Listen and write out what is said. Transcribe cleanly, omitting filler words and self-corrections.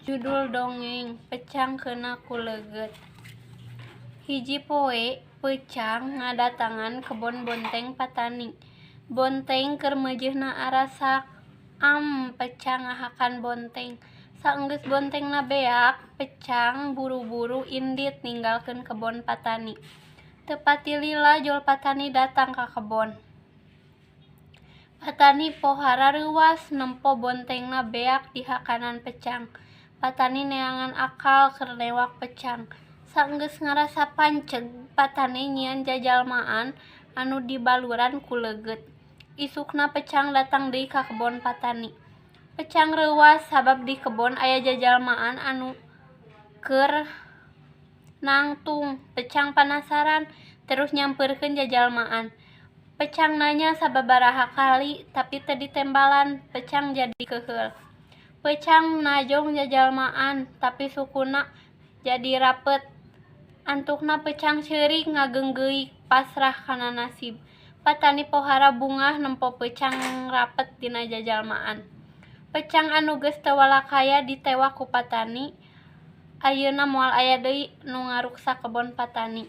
Judul Dongeng Peucang Keuna Ku Leugeut. Hiji poe Peucang ngadatangan kebon Bonteng patani. Bonteng keur meujeuna arasak. Am, Peucang ngahakan Bonteng. Saenggeus Bontengna beak, Peucang buru-buru indit ninggalkeun kebon patani. Teu pati lila jol patani datang ka kebon. Patani pohara reuwas nempo Bontengna beak dihakanan Peucang. Patani neangan akal keur newak Peucang. Saenggeus ngarasa panceg, patani nyieun jajalmaan anu dibaluran ku leugeut. Isukna Peucang datang deui ka kebon patani. Peucang reuwas sabab di kebon aya jajalmaan anu keur nangtung. Peucang panasaran, terus nyampeurkeun jajalmaan. Peucang nanya sababaraha kali, tapi teu ditembalan. Peucang jadi keuheul. Peucang najong jajalmaan, tapi sukuna jadi rapet. Antukna Peucang ceurik ngageunggeuk pasrah kana nasib. Patani pohara bungah nempo Peucang rapet dina jajalmaan. Peucang anu geus teu walakaya ditewak ku patani. Ayeuna moal aya deui nu ngaruksak kebon patani.